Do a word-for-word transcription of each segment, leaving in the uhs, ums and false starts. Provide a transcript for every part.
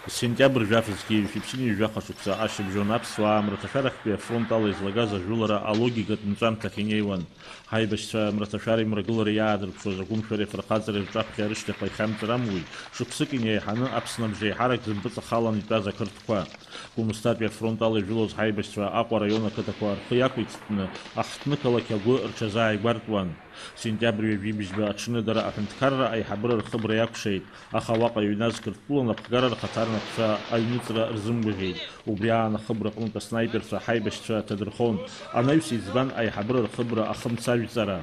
Сентиабр жәаф зқьи жәшәи ԥшьынҩажәи жәаха шықәса ашьыбжьон аԥсуаа мраҭашәарахьтәи афронт ала излагаз ажәылара алогикатә нҵәамҭахь инеиуан. Ҳаибашьцәа мраҭашәара имрагылара иаадырԥшуаз агәымшәареи афырхаҵареи рҿаԥхьа рышьҭахьҟа ихьамҵыр амуит, шықәсык инеиҳаны Аԥсны абжеиҳарак зымпыҵахалан итәаз ақырҭқәа. Гәымсҭатәи афронт ала ижәылоз ҳаибашьцәа Аҟәа араион ақыҭақәа рхы иақәиҭтәны, аҳҭнықалақь агәы рҽазааигәартәуан. Сентиабр ҩажәи бжьба аҽны дара аҳәынҭқарра аиҳабыра рхыбра иакәшеит, аха уаҟа иҩназ Қырҭтәыла напхгара рхаҭарнакцәа аҩныҵра рзымгәаӷьит. Убри аан ахыбра аҟнытә аснаиперцәа ҳаибашьцәа ҭадырхон. Анаҩс избан аиҳабыра рхыбра ахымцажәҵара?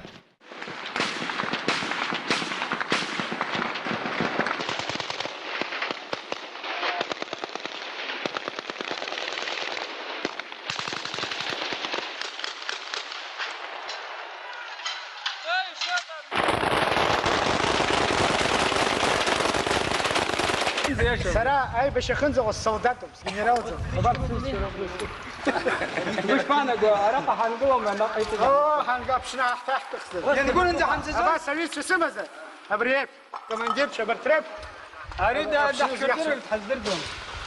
Сара аибашьра ахьынӡаҟоу ссолдатуп, сгенералӡам. Абар, сусқьа рыблызкуп. Ишԥаанаго, араҟа ҳангылома, наҟ иҵегь? Оо, ҳанга-, аԥшны ҳаҳҭаҳтәыхзар. Иангәынӡа ҳамцаӡои? Абас аҩызцәа сымазар, абри еиԥш, командирцәа абарҭ реиԥш. Ари да-, аԥшны даҳшәырдырыртә зиаҳцо. Ҳаздырӡом.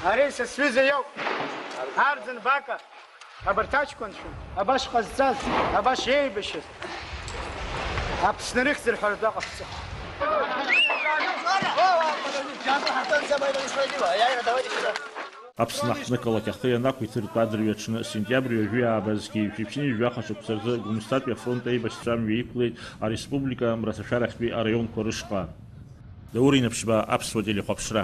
Ари са сҩыза иоуп. Арӡын Бака. Абарҭ аҷкәынцәа, абас ҟазҵаз, абас еибашьыз, Аԥсны рыхьӡ рҳәаратәы аҟаҳҵо. Аԥсны аҳҭнықалақь ахы ианақәиҭыртә адырҩаҽны, сентиабр ҩажәи ааба зқьи жәшәи ԥшьынҩажәи жәаха шықәса рзы Гәымсҭатәи афронт аибашьцәа амҩа иқәлеит ареспублика мраҭашәарахьтәи араионқәа рышҟа. Даур Инаԥшьба, Аԥсуа телехәаԥшра.